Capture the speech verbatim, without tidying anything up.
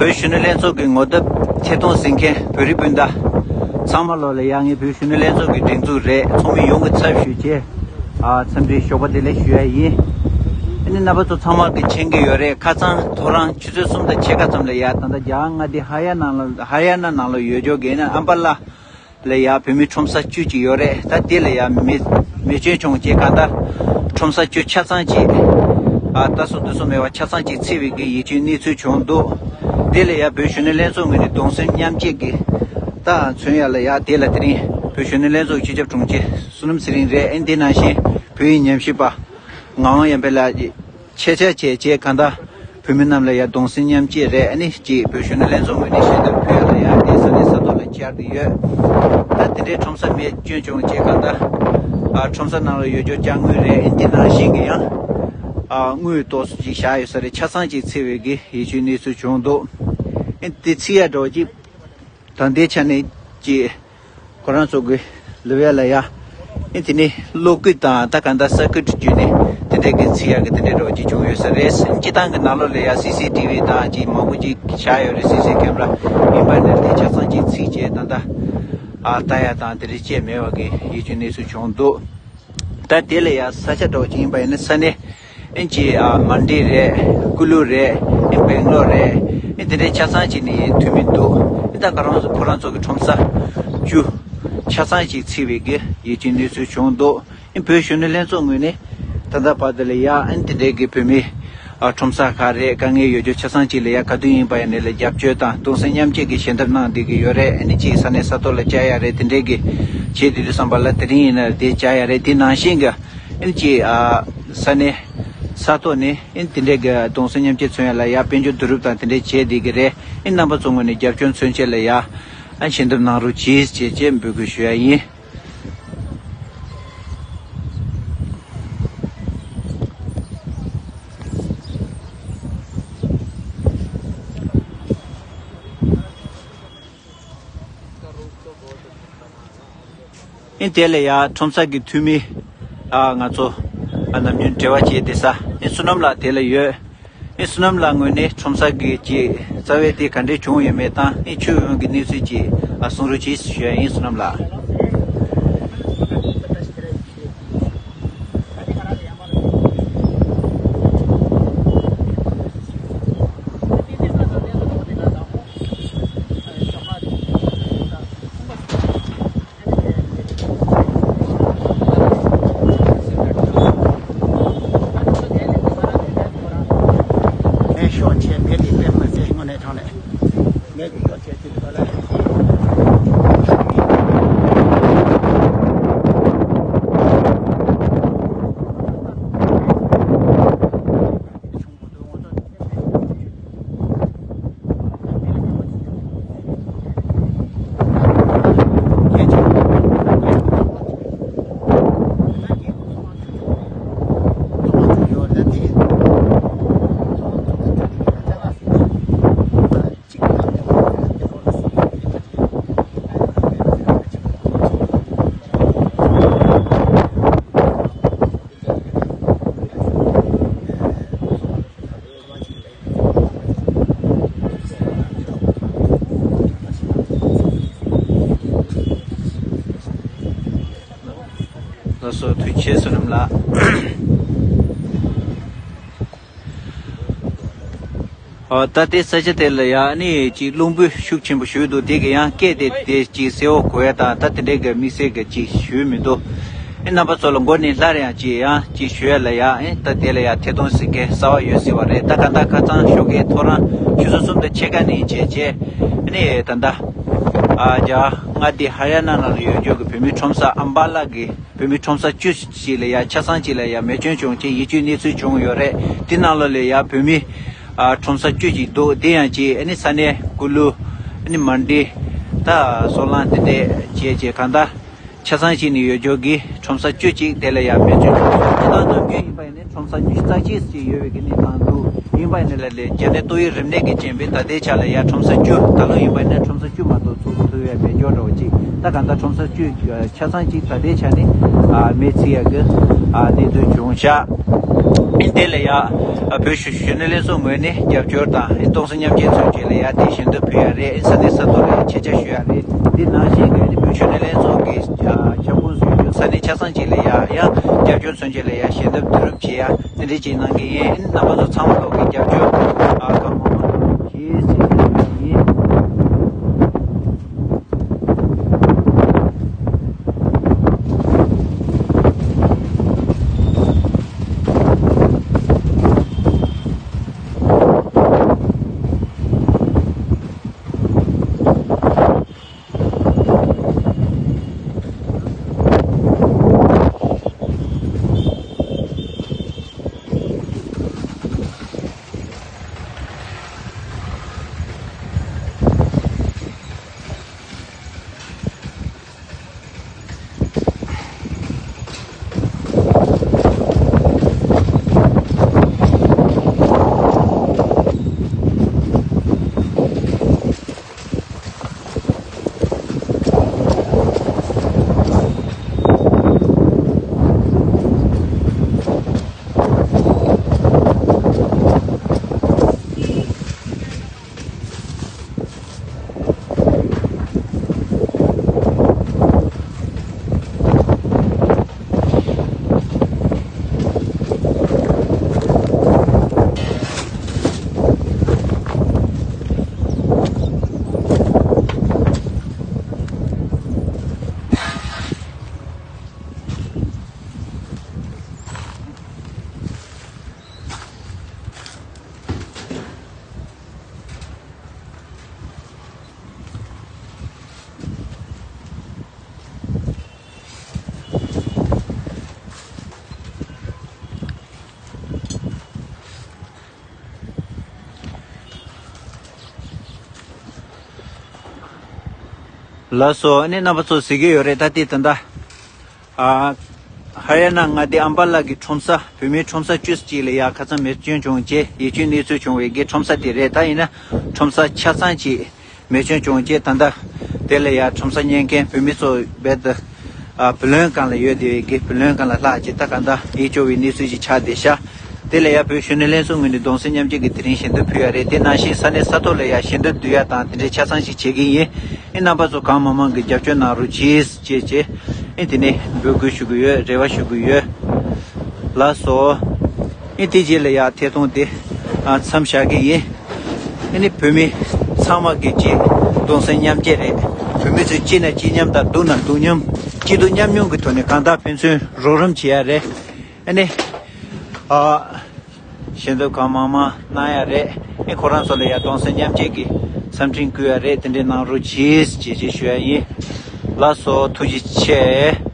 བོད་གཞོན་ནུ་ལྷན་ཚོགས་ཀྱི་ངོ་དེབ་ཐད་གཏོང་གཟིགས་མཁན་བོད་རིགས་སྤུན་ཟླ་ཚང་མ་ལོ་ལ་ཡ། ངས་བོད་གཞོན་ནུ་ལྷན་ཚོགས་ཀྱི་སྒྲིག་འཛུགས་རེད། ཚོགས་མི་ཡོངས་ཀྱི་ཚབ་ཞུས་བྱས། ཨ། འཚམས་འདྲི་ཞོགས་པ་བདེ་ལེགས་ཞུ་ཡ་ཡིན། ཨ་ནི་རྣམ་པ་ཚོ་ཚང་མ་གི་མཁྱེན་གྱི་ཡོད་རེད། ཁ་སང་ཐོ་རངས་ཆུ་ཚོད་གསུམ་དང་ཕྱེད་ཀ་ཙམ་ལ་ཡ། ད་ལྟ་རྒྱ་གར་མངའ་སྡེ་ཧ་རི་ཡ་ན་ནང་ལ། ཧ་རི་ཡ་ན་ནང་ལ་ཡོད་ཆོག་གི་ཨ་ན་ཨམ་བ་ལ་ལ་ཡ་བོད་མི་ཁྲོམ་ས་བཅུ་ཅིག་ཡོད་རེད། ད་དེ་ལ་ཡ་མེ་མེ་སྐྱོན་བྱུང་རྗེས་གང་ལྟར་ཁྲོམ་ས་བཅུ་ཆ་ཚང་ཅིག་ཨ། ད་སོ་དུ་སོ་མེད་པ་ཆ་ཚང་ཅིག་ཚིག་པའི་གི་ཡིད་སྐྱོའི་གནས་ཚུལ་བྱུང་འདུག་དེ་ལ་ཡ་བོད་གཞོན་ནུ་ལྷན་ཚོགས་ངོས་ནས་གདུང་སེམས་མཉམ་སྐྱེད་ཀྱི་ད་མཚོན་ཡ་ལ་ཡ། དེ་ལ་དེ་རིང་བོད་གཞོན་ནུ་ལྷན་ཚོགས་སྤྱི་ཁྱབ་དྲུང་ཆེ་བསོད་ནམས་ཚེ་རིང་རེད། ཨེ་འདི་ནང་བཞིན་བོད་ཡིག་ཉམས་ཞིབ་པ་ངག་དབང་དབྱངས་འཕེལ་ལགས་ཀྱིས་ཆེད་བཅར་བྱས་རྗེས་གང་ལྟར་བོད་མི་རྣམས་ལ་ཡ་གདུང་སེམས་མཉམ་སྐྱེད་རེད། ཨ་ནི་གཅིག་བོད་གཞོན་ནུ་ལྷན་ཚོགས་ངོས་ནས་ཞལ་འདེབས་ཕུལ་ཡ་ལ་ཡ་དེ་ས་གནས་ས་ཐོག་ལ་བཅར་གྱི་ཡོད། ད་དེ་འདྲའི་ཁྲོམ་ས་མེ་སྐྱོན་བྱུང་རྗེས་གང་ལྟར་ཨ། ཁྲོམ་ས་ནང་ལ་ཡོད་ཆོག་ཅ་དངོས་རེད། ཨ་ནི་དེ་ནང་བཞིན་གྱི་ཡང་ཨ། དངུལ་ཏོག་ཙམ་ཅིག་བཞག་ཡོད་ས་རེད། ཆ་ཚང་ཅིག་ཚིག་པའི་གི་ཡིད་སྐྱོའི་གནས་ཚུལ་བྱུང་འདུག་ཨ་ནི་དེ་ཚིག་ཡ་འདྲ་བོ་ཅིག་ད་ལྟའི་ཆ་ནས་ཀྱི་ཁོ་རང་ཚོ་གི་ལུས་ཡ་ལ་ཡ། ཨེ་དེ་ནས་གློག་སྐུད་དང་ད་ག་འདྲ་ས་སྐུད་བརྒྱུད་ནས་དེ་འདྲས་ཀྱི་ཚིག་ཡ་གི་དེ་འདྲས་འདྲ་བོ་ཅིག་བྱུང་ཡོད་ས་རེད། སྤྱི་བཏང་གི་ནང་ལོགས་ལ་ཡ་སི་སི་ཊི་བི་དང་ཅིག་མང་པོ་ཅིག་བཞག་ཡོད་རེད། སི་སི་ཁེམ་ར་ཡིན་པ་ནས་དེ་ཆ་ཚང་ཅིག་ཚིག་བྱས་ད་ལྟ་ཨ་ལྟ་ཡ་དང་དེ་འདྲས་བྱས་མེད་པ་གི་ཡིད་སྐྱོའི་གནས་ཚུལ་བྱུང་འདུག་ད་དེ་ལ་ཡ་ས་ཆ་འདྲ་བོ་ཅིག་ཡིན་པ་ཡིན་ན་ས་གནས། ཨིན་ཅི་ཨ་མན་ཌི་རེད། ཀུ་ལུ་རེད། ཨིན་སྦེང་ལོར་རེད། ཨིན་དེ་འདྲའི་ཆ་ཚང་ཅིག་ནས་ཐུབ་མི་འདུག་ཨིན་ད་ག་རང་ཚོ་ཁོ་རང་ཚོ་གི་ཁྲོམ་ས་བཅུ་ཆ་ཚང་ཅིག་ཚིག་པའི་གི་ཡིད་ཀྱི་གནས་ཚུལ་བྱུང་འདུག་ཨིན་བོད་གཞོན་ནུ་ལྷན་ཚོགས་ངོས་ནས་ད་ལྟ་བར་དུ་ལ་ཡ་ཨིན་དེ་འདྲའི་གི་བོད་མི་ཨ་ཁྲོམ་ས་ག་རེད། དཀའ་ངལ་ཡོད་རྒྱུ་ཆ་ཚང་ཅིག་ལ་ཡ་ག་དུས་ཡིན་པ་ཡིན་ནའི་ལ་རྒྱབ་སྐྱོར་དང་གདུང་སེམས་མཉམ་སྐྱེད་ཀྱི་ཞལ་འདེབས་གནང་བསྡད་ཀྱི་ཡོད་རེད། ཨ་ནི་ཅིག་ས་གནས་ས་ཐོག་ལ་བཅར་ཡ་རེད། དེ་འདྲའི་གི་བྱེད་དུས་དུས་བསམ་པ་ལ་དེ་རིང་ཡིན་ན་དེ་བཅར་ཡ་རེད། དེ་ནང་བཞིན་གི་ཨིན་ཅི་ཨ་ས་གནས་ས་ཐོག་ནས་ཨིན་དེ་འདྲའི་གི་གདུང་སེམས་མཉམ་སྐྱེད་མཚོན་ཡ་ལ་ཡ་དཔལ་འབྱོར་བསྡུ་རུབ་དང་དེ་འདྲའི་བྱས་བསྡད་ཀྱི་རེད། ཨིན་རྣམ་པ་ཚོ་ངོས་ནས་རྒྱབ་སྐྱོར་མཚོན་ཆེད་ལ་ཡ་ཨ་ཞལ་འདེབས་གནང་རོགས་གྱིས་ཅེས་ཅེས་འབོད་སྐུལ་ཞུ་ཡ་ཡིན། ཨིན་དེ་ལ་ཡ་ཁྲོམ་ས་གི་འཐུས་མི་ཨ་ང་ཚོ་ཨ་ནམ་རྒྱུན་འབྲེལ་བ་བྱེད་བསྡད་ས་ཨིན་བསོད་ནམས་ལགས་དེ་ལ་ཡོད། ཨིན་བསོད་ནམས་ལགས་ངོས་ནས་ཁྲོམ་ས་གི་ཅིག་རྩ་བའི་དེ་ག་འདྲས་བྱུང་ཡོད་མེད་དང་ཨིན་ཆུ་ཡོང་གི་གནས་ཚུལ་ཅིག་ཨ་གསུང་རོགས་གྱིས་ཞུ་ཡ་ཡིན་བསོད་ནམས་ལགས། ལས་ཤོག་ཆེ་མེད་དེ་དཔེ་མི་སྲིད་དངོས་གནས་དྲང་གནས་མེད་དེ་ཤོག་ཆེ་ཅིག་ལ། ལགས་སོ་ཐུགས་རྗེ་ཆེ་བསོད་ནམས་ལགས། ཨ་ད་ལྟའི་ས་ཆ་དེ་ལ་ཡང་ནི་ཅིག་རླུང་བུ་ཤུགས་ཆེན་པོ་ཞུས་འདུག་དེ་གི་ཡང་སྐད་དེ་དེ་ཅིག་གསལ་བོ་གོ་ཡ་དང་ད་དེ་འདྲའི་གི་དམིགས་བསལ་གི་ཅིག་ཞུས་མི་འདུག་ཨེ་རྣམ་པ་ཚོ་ལ་མགོ་ནས་སླར་ཡང་ཅིག་ཡང་ཅིག་ཞུ་ཡ་ལ་ཡ་ཨེ་ད་དེ་ལ་ཡ་ཐད་གཏོང་ཟིན་མཁན་གསར་བ་ཡོད་སྲིད་པ་རེད། ད་ག་ད་ཁ་སང་ཞོགས་ཀའི་ཐོ་རངས་ཆུ་ཚོད་གསུམ་དང་ཕྱེད་ཀ་ནས་བྱས་རྗེས་ཨ་ནི་ད་ད་ཨ་རྒྱ་མངའ་སྡེ་ཧ་རི་ཡ་ན་ནང་ལ་ཡོད་རྒྱུ་གི་བོད་མི་ཁྲོམ་ས་ཨམ་བ་ལ་གི་བོད་མི་ཁྲོམ་ས་བཅུ་ཞིག་ལ་ཡ་ཆ་ཚང་ཅིག་ལ་ཡ་མེ་སྐྱོན་བྱུང་རྗེས་ཡིད་སྐྱོའི་གནས་ཚུལ་བྱུང་ཡོད་རེད། དེ་ནང་ལོགས་ལ་ཡ་བོད་མི་ཨ་ཁྲོམ་ས་བཅུ་ཅིག་འདུག་དེ་ཡང་ཅིག་ཨ་ནི་ས་གནས་ཀུ་ལུ་ཨ་ནི་མན་ཌི་ད་སོ་ལང་དེ་འདྲས་བྱས་རྗེས་གང་ལྟར་ཆ་ཚང་ཞིག་ནས་ཡོད་རྒྱུ་གི་ཁྲོམ་ས་བཅུ་ཅིག་དེ་ལ་ཡ་མེ་སྐྱོན་བྱུང་། ད་ནམ་རྒྱུན་ཡིན་པ་ཡིན་ན་ཁྲོམ་ས་ཉི་ཤུ་རྩ་གཅིག་ཅིག་ཡོད་པའི་གི་གནས་སྟངས་འདུག་ཡིན་པ་ཡིན་ན་ལ་ལས་རྒྱ་ནད་ཏོག་དབྱིབས་རིམས་ནད་ཀྱི་རྐྱེན་པས་ད་ལྟའི་ཆ་ལ་ཡ་ཁྲོམ་ས་བཅུ་ད་ལོ་ཡིན་པ་ཡིན་ན་ཁྲོམ་ས་བཅུ་མ་གཏོགས་ཚུགས་ཐུབ་ཡ་མེད་འགྱོ་འགྲོ་བ་ཅིག་ད་གང་ལྟར་ཁྲོམ་ས་བཅུ་ཆ་ཚང་ཅིག་ད་ལྟའི་ཆ་ནས་ཨ་མེ་ཚིག་ཡ་གི་ཨ་གནད་དོན་བྱུང་ཤག་ཨེ་ དེ་ལ་ཡ་བོད་གཞོན་ནུ་ལྷན་ཚོགས་ངོས་ནས་རྒྱབ་སྐྱོར་དང་གདུང་སེམས་མཉམ་སྐྱེད་མཚོན་བྱེད་ལ་ཡ་དེ་ཞལ་འདེབས་ཕུལ་ཡ་རེད། ས་གནས་ས་ཐོག་ལ་ཡ་ཆེད་བཅར་ཞུ་ཡ་རེད། དེ་ནང་བཞིན་གྱི་བོད་གཞོན་ནུ་ལྷན་ཚོགས་ཀྱི་ཁྱབ་ཁོངས་སུ་ཡོད་ས་གནས་ཆ་ཚང་ཅིག་ལ་ཡ་ཡང་རྒྱབ་སྐྱོར་མཚོན་བྱེད་ལ་ཡ་ཞལ་འདེབས་བསྡུ་རུབ་བྱེད་ཡ་དེ་འདྲ་ཅིག་གནང་གི་ཡིན། རྣམ་པ་ཚོ་ཚང་མ་ལོག་གི་རྒྱབ་སྐྱོར་གང་མང་མང་བྱེད་ཟེར་ཞུ་ཡ་ཡིན། ལགས་སོ། ཨ་ནི་རྣམ་པ་ཚོ་གཟིགས་ཀྱི་ཡོད་རེད། ད་ལྟའི་ད་ལྟ་ཨ། ཧ་རི་ཡ་ན་མངའ་སྡེ་ཨམ་བྷ་ལ་གི་ཁྲོམ་ས། བོད་མིའི་ཁྲོམ་ས་བཅུ་གཅིག་ལ་ཡ་ཁ་སང་མེ་སྐྱོན་བྱུང་རྗེས་ཡིད་སྐྱོའི་གནས་ཚུལ་བྱུང་བའི་གི་ཁྲོམ་ས་དེ་རེད། ད་ཡིན་ན་ཁྲོམ་ས་ཆ་ཚང་གཅིག་མེ་སྐྱོན་བྱུང་རྗེས་ད་ལྟ་དེ་ལ་ཡ་ཁྲོམ་ས་ཉན་མཁན་བོད་མི་ཚོ་རྦད་དེ་ཨ། བུ་ལོན་སྒང་ལ་ཡོད་བསྡད་པའི་གི་བུ་ལོན་སྒང་ལ་ལྷག་ཅིག་ད་ག་འདྲ་ཡིད་སྐྱོ་བའི་གནས་ཚུལ་ཅིག་ཆགས་བསྡད་ཤག་དེ་ལ་ཡ་བོད་གཞོན་ནུ་ལྷན་ཚོགས་ངོས་ནས་གདུང་སེམས་མཉམ་སྐྱེད་ཀྱི་དེ་རིང་ཞལ་འདེབས་ཕུལ་ཡ་རེད། དེ་ནང་བཞིན་ས་གནས་ས་ཐོག་ལ་ཡ་ཞལ་འདེབས་བསྡུ་ཡ་དང་དེ་འདྲའི་ཆ་ཚང་ཞིག་བྱེད་ཀྱི་ཡིན། ཨེ་རྣམ་པ་ཚོ་གང་མང་མང་གི་རྒྱབ་སྐྱོར་གནང་རོགས་གྱིས་ཅེས་ཅེས་ཨེ་དེ་ནས་འབོད་སྐུལ་ཞུ་གི་ཡོད། རེ་བ་ཞུ་གི་ཡོད། ལགས་སོ། ཨེ་དེ་རྗེས་ལ་ཡ་ཐད་གཏོང་དེ་ཨ་མཚམས་བཞག་གི་ཡིན། ཨེ་ནི་བོད་མི་ཚང་མ་གི་ཅིག་གདུང་སེམས་མཉམ་སྐྱེད་རེད། བོད་མི་ཚོས་སྐྱིད་ན་སྐྱིད་མཉམ་དང་སྡུག་ན་སྡུག་མཉམ་སྐྱིད་སྡུག་མཉམ་མྱོང་གི་ཐོག་ནས་གང་ལྟར་ཕན་ཚུན་རོགས་རམ་བྱེད་ཡ་རེད། ཨེ་ནི། ཨ། ཞལ་འདེབས་གང་མང་མང་གནང་ཡ་རེད། ཨེ་ཁོ་རང་ཚོ་ལ་ཡ་གདུང་སེམས་མཉམ་སྐྱེད་ཀྱི་འཚམས་འཕྲིན་བསྐུར་ཡ་རེད། དེ་འདྲས་གནང་རོགས་གྱིས་ཅེས་ཅེས་ཞུ་ཡ་ཡིན། ལགས་སོ། ཐུགས་རྗེ་ཆེ།